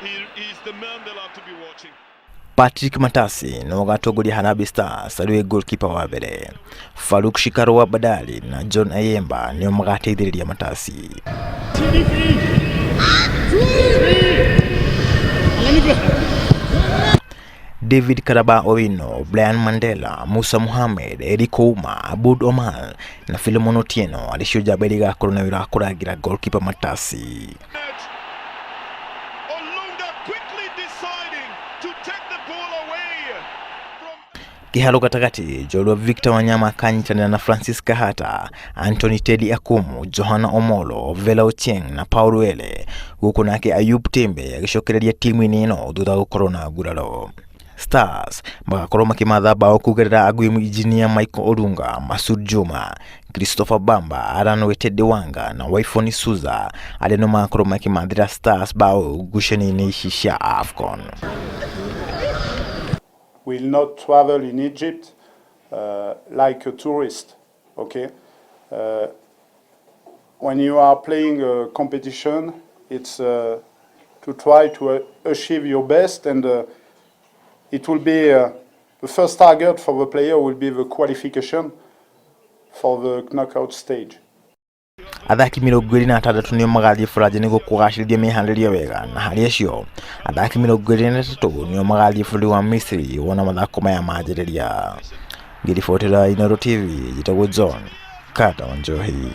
He is the man they'll have to be watching. Patrick Matasi nĩwe ũgatongoria Harambee Stars arĩ we goalkeeper wa mbere. Faruk Shikaro wa Bandari na John Ayemba nĩo magateithĩrĩria Matasi. David Karaba Owino, Brian Mandela, Musa Mohamed, Eric Ouma, Abud Omar na Philemon Otieno arĩ cio njamba iria igakorwo na wĩra wa kũrangĩra goalkeeper Matasi. Olunga quickly deciding to take the ball away from Kĩharo gatagatĩ, njorua Victor Wanyama akanyitanĩra na Francis Kahata, Anthony Teddy Akumu, Johana Omolo, Vela Ochieng na Paul Wele, gũkũ nake Ayub Timbe agĩcokereria timu-inĩ ĩno thutha wa gũkorwo na nguraro. Stars magakorwo makĩmatha bao kũgerera Aguimu Engineer Michael Olunga, Masud Juma, Christopher Bamba, Alan Wetede Wanga na Wyphone Suza arĩa nĩo magakorwo makĩmathĩra Stars bao ngucanio-inĩ ici cia AFCON. Will not travel in Egypt like a tourist, okay? When you are playing a competition, it's to try to achieve your best, and it will be the first target for the player will be the qualification for the knockout stage. Athaki 26 nĩo magathiĩ Faranja nĩguo kũgacĩrithia mĩharĩrio wega, na harĩ acio athaki 23 nĩo magathiĩ bũrũri wa Misiri wona mathako maya manjĩrĩria. Ngĩribotera Inooro TV, njĩtagwo John Kata Wanjohi.